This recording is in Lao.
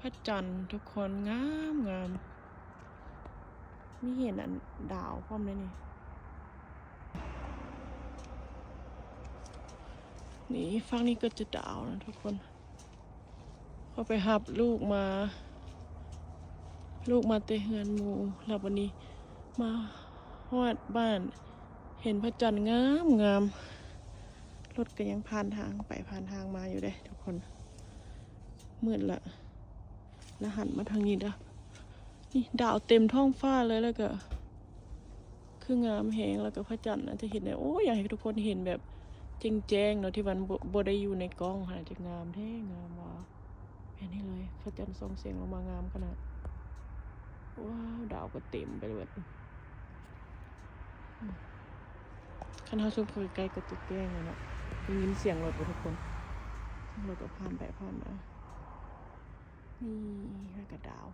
ພະຈັນທຸກຄົນ ງາມໆ ມີເຫັນອັນດາວພ້ອມເດ້ນີ້. ນີ້ ຝັ່ງນີ້ກໍຈະດາວນະທຸກຄົນ. ເຂົາໄປຮັບລູກມາ ລູກມາແຕ່ເຮືອນໝູ່ ແລ້ວບັດນີ້ມາຮອດບ້ານ ເຫັນພະຈັນງາມໆ. ລົດກໍຍັງຜ່ານທາງໄປຜ່ານທາງມາຢູ່ເດ້ທຸກຄົນ. ມືດລະ ລະຫັນມາທາງນີ້ເດີ້. ນີ້ດາວເຕັມທ້ອງຟ້າເລີຍ ແລ້ວກໍຄືງາມແຮງ. ແລ້ວກໍພະຈັນນະ ຈະເຫັນໄດ້ ໂອ້ ຢາກໃຫ້ທຸກຄົນເຫັນແບບແຈ້ງໆເນາະ ທີ່ມັນບໍ່ ບໍ່ໄດ້ຢູ່ໃນກ້ອງຫັ້ນ ຈະງາມແທ້ ງາມວ່າ ແບບນີ້ເລີຍ. ພະຈັນສ່ອງແສງລົງມາງາມຂະໜາດ. ວ້າວ ດາວກໍເຕັມໄປເບິດ. ຄັນເຮົາຊູມເຂົ້າໃກ້ໆ ກໍຈະແຈ້ງເລີຍເນາະ. ໄດ້ຍິນສຽງລົດບໍ່ທຸກຄົນ? ສຽງລົດກໍຜ່ານໄປຜ່ານມາ. ນີ້ ແລ້ວກໍດາວ.